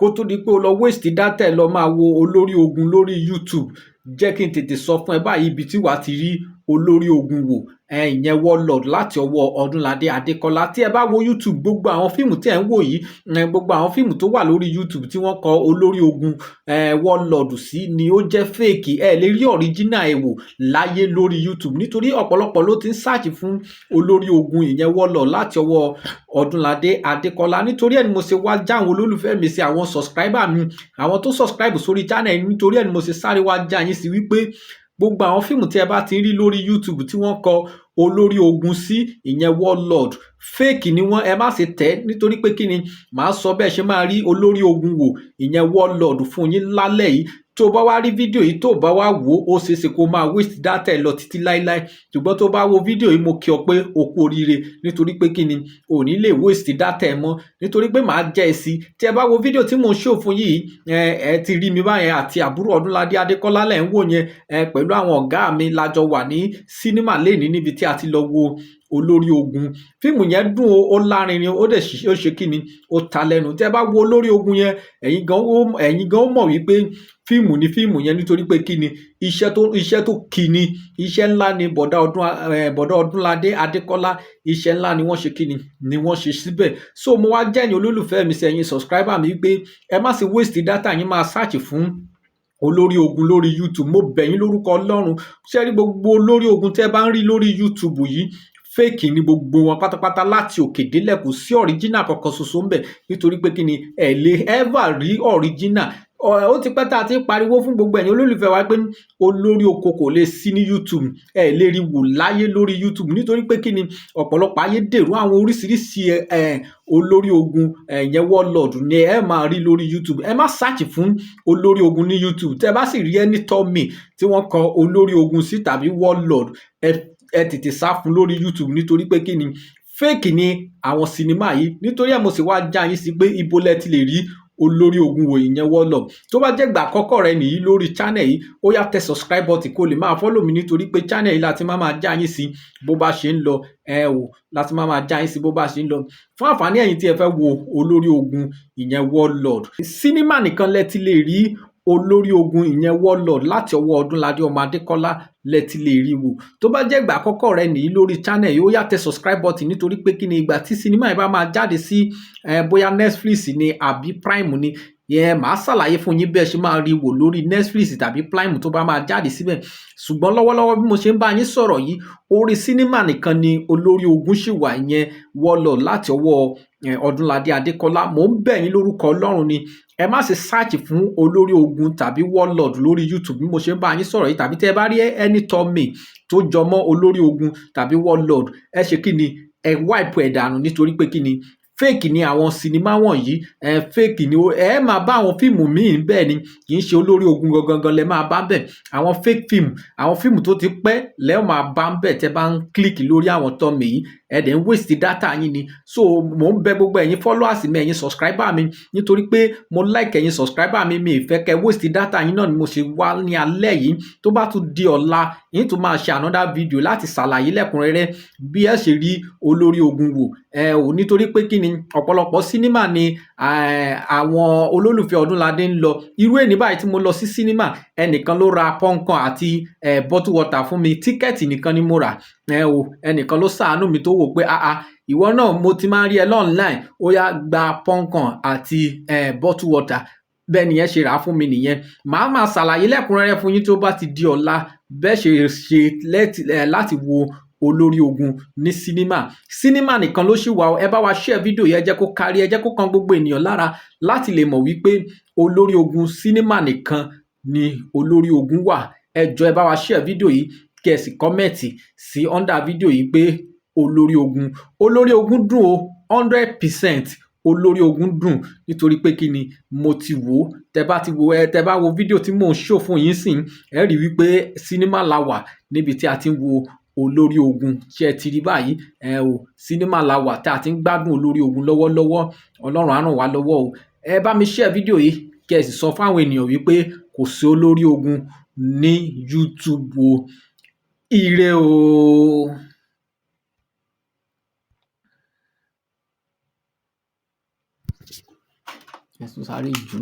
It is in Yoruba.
Kó tó di pé o lọ waste data ẹ lọ máa wo Olórí Ogun lórí YouTube, jẹ́ kí n tètè sọ fún ẹ báyìí ibi tí wàá ti rí Olórí Ogun wò, ìyẹn Warlord láti ọwọ́ Ọdúnládé Adékọ́lá. Tí ẹ bá wo YouTube, gbogbo àwọn fíìmù tí ẹ ń wò yìí, gbogbo àwọn fíìmù tó wà lórí YouTube tí wọ́n kọ Olórí Ogun, Warlord sí ni ó jẹ́ fake. Ẹ lè rí original ẹ̀ wò láyé lórí YouTube, nítorí ọ̀pọ̀lọpọ̀ ló ti ń search fún Olórí Ogun, ìyẹn Warlord láti ọwọ́ Ọdúnládé Adékọ́lá. Nítorí ẹ̀ ni mo ṣe wá já àwọn olólùfẹ́ mi sí, àwọn subscriber mi, àwọn tó subscribe sórí channel. Nítorí ẹ̀ ni mo ṣe sáré wá já yín sí wípé gbogbo àwọn fíìmù tí ẹ bá ti ń rí lórí YouTube tí wọ́n kọ Olórí Ogun sí, ìyẹn Warlord, fake ni wọ́n. Ẹ má ṣe tẹ̀, nítorí pé kí ni, màá sọ bẹ́ẹ̀ ṣe máa rí Olórí Ogun wò, ìyẹn Warlord, fún yín lálẹ́ yìí. Tó bá wá rí fídíò yìí, tó bá wá wò ó, ṣeé ṣe kó máa waste data ẹ lọ títí láíláí. Ṣùgbọ́n tó bá wo fídíò yìí, mo kí ọ pé o kú oríire, nítorí pé kí ni, ò ní lè waste data ẹ mọ́, nítorí pé màá jẹ́ ẹ sí. Tí ẹ bá wo fídíò tí mò ń show fún yìí, ẹ ti rí mi báyẹn àti àbúrò Ọdúnládé Adékọ́lá lẹ̀ ń wò yẹn, pẹ̀lú àwọn ọ̀gá mi lájọ wà ní sínímà lẹ́ni níbi tí a ti lọ wo Olórí Ogun. Fíìmù yẹn dùn ó, ó lárinrin, ó dẹ̀ ó ṣe kí ni, ó ta lẹ́nu. Tí ẹ bá wo Olórí Ogun yẹn, ẹ̀yin gan ó mọ̀ wípé fíìmù ni fíìmù yẹn, nítorí pé kí ni, iṣẹ́ tó kí ni, iṣẹ́ ńlá ni bọ̀dá Ọdúnládé Adékọ́lá, iṣẹ́ ńlá ni wọ́n ṣe, kí ni wọ́n ṣe síbẹ̀. So mo wá jẹ́yìn olólùfẹ́ mi sẹ́yìn subscriber mi wípé ẹ má ṣe waste data yín máa search fún Olórí Ogun lórí YouTube. Mo bẹ̀ yín lórúkọ Ọlọ́run. Ṣé rí gbogbo Olórí Ogun tẹ́ bá ń rí lórí YouTube yìí, fake ni gbogbo wọn pátápátá láti òkè délẹ̀. Kò sí original kankan ṣoṣo ń bẹ̀, nítorí pé kí ni, ẹ lè ever rí original. Ó ti pẹ́ tá a ti ń pariwo fún gbogbo ẹ̀yin olólùfẹ́ wa pé Olórí Oko kò lè sí ní YouTube. Ẹ lè rí wò láyé lórí YouTube, nítorí pé kí ni, ọ̀pọ̀lọpọ̀ ayédèrú àwọn oríṣiríṣi Olórí Ogun, ẹ̀yẹn Warlord, ni ẹ máa rí lórí YouTube. Ẹ má search fún Olórí Ogun ní YouTube. Tẹ́ bá sì rí ẹni tọ́ mi tí wọ́n kọ Olórí Ogun sí tàbí Warlord, ẹ tètè sá fún lórí YouTube, nítorí pé kí ni, fake ni àwọn sinimá yìí. Nítorí ẹ̀ mo sì wá já yín sí pé ibo lẹ ti lè rí Olórí Ogun wò, ìyẹn Warlord. Tó bá jẹ́ gbà àkọ́kọ́ rẹ nìyí lórí channel yìí, ó yá, tẹ subscribe button kó lè máa follow mi, nítorí pé channel yìí láti máa máa já yín sí bó bá ṣe ń lọ. Ẹ ò láti máa máa já yín sí bó bá ṣe ń lọ. Fún àǹfààní ẹ̀yin tí ẹ fẹ́ wo Olórí Ogun, ìyẹn Warlord, sinimá nìkan lẹ ti lè rí Olórí Ogun, ìyẹn Warlord láti ọwọ́ Ọdúnládé ọmọ Adékọ́lá lẹ ti lè rí wò. Tó bá jẹ́ ìgbà àkọ́kọ́ rẹ nìyí lórí channel yìí, ó yá, tẹ subscribe button, nítorí pé kí ni, ìgbà tí sinimá yìí bá máa jáde sí bóyá Netflix ni àbí Prime ni yẹn, màá ṣàlàyé fún yín bẹ́ẹ̀ ṣe máa rí wò lórí Netflix tàbí Prime tó bá máa jáde síbẹ̀. Ṣùgbọ́n lọ́wọ́lọ́wọ́ bí mo ṣe ń bá yín sọ̀rọ̀ yìí, orí sinimá nìkan ni Olórí Ogun ṣì wà, ìyẹn Warlord láti ọwọ́ Ọdúnládé Adékọ́lá. Mò ń bẹ̀ yín lórúkọ Ọlọ́run ni, ẹ má ṣe search fún Olórí Ogun tàbí Warlord lórí YouTube bí mo ṣe ń bá yín sọ̀rọ̀ yìí, tàbí tẹ́ ẹ bá rí ẹni tọ́ mi tó jọmọ́ Olórí Ogun tàbí Warlord, ẹ ṣe kí ni, ẹ wipe ẹ̀ dànù, nítorí pé kí ni, fake ni àwọn sinimá wọ̀nyí. Fake ni. Ẹ máa bá àwọn fíìmù míì bẹ́ẹ̀ ni, kì í ṣe Olórí Ogun gangan lẹ máa bá bẹ̀. Àwọn fake film, àwọn fíìmù tó ti pẹ́ lẹ́ máa bá ń bẹ̀. Tẹ́ bá ń click lórí àwọn tọ́mì yìí, ẹ dẹ̀ ń waste data yín ni. So mò ń bẹ gbogbo ẹ̀yin followers mi, ẹ̀yin subscriber mi, nítorí pé mo like ẹ̀yin subscriber mi, mi ì fẹ́ kẹ́ waste data yín náà ni mo ṣe wá ní alẹ́ yìí. Tó bá tún di ọ̀la yín, tún máa ṣe another video láti ṣàlàyé lẹ́kùnrẹ́rẹ́ bí ẹ ṣe rí Olórí Ogun wò. Ẹ ò nítorí pé kí ni, ọ̀pọ̀lọpọ̀ sinimá ni àwọn olólùfẹ́ Ọdúnládé ń lọ. Irú èní báyìí tí mo lọ sí sinimá, ẹnìkan ló ra popcorn àti bottle water fún mi. Ticket nìkan ni mo rà. Ẹ o, ẹnìkan ló ṣàánú mi tó wò pé, "Ah ah, ìwọ náà, mo ti máa ń rí ẹ online, ó yá, gba popcorn àti bottle water." Bẹ́ẹ̀ nìyẹn ṣe rà á fún mi nìyẹn. Màá máa ṣàlàyé lẹ́kùnrẹ́rẹ́ fún yín tó bá ti di ọ̀la bẹ́ẹ̀ ṣe ṣe láti wo Olórí Ogun ní sinimá. Sinimá nìkan ló ṣì wà. Ẹ bá wa share fídíò yẹn, jẹ́ kó kárí, ẹ jẹ́ kó kan gbogbo ènìyàn lára láti lè mọ̀ wípé Olórí Ogun, sinimá nìkan ni Olórí Ogun wà. Ẹ jọ̀ọ́, ẹ bá wa share fídíò yìí, kí ẹ sì comment sí under fídíò yìí pé Olórí Ogun, Olórí Ogun dùn o, 100%. Olórí Ogun dùn, nítorí pé kí ni, mo ti wò ó. Tẹ bá ti wo, ẹ tẹ bá wo fídíò tí mò ń show fún yín sìn, ẹ rí wípé sinimá la wà níbi tí a ti ń wo Olórí Ogun. Ṣé ẹ ti rí báyìí? Ẹ o, sinimá la wà tí a ti ń gbádùn Olórí Ogun lọ́wọ́lọ́wọ́. Ọlọ́run á ràn wá lọ́wọ́ o. Ẹ bá mi share fídíò yìí, kí ẹ sì sọ fáwọn ènìyàn wípé kò sí Olórí Ogun ní YouTube o. Ire o. Ẹ tún sáré jù.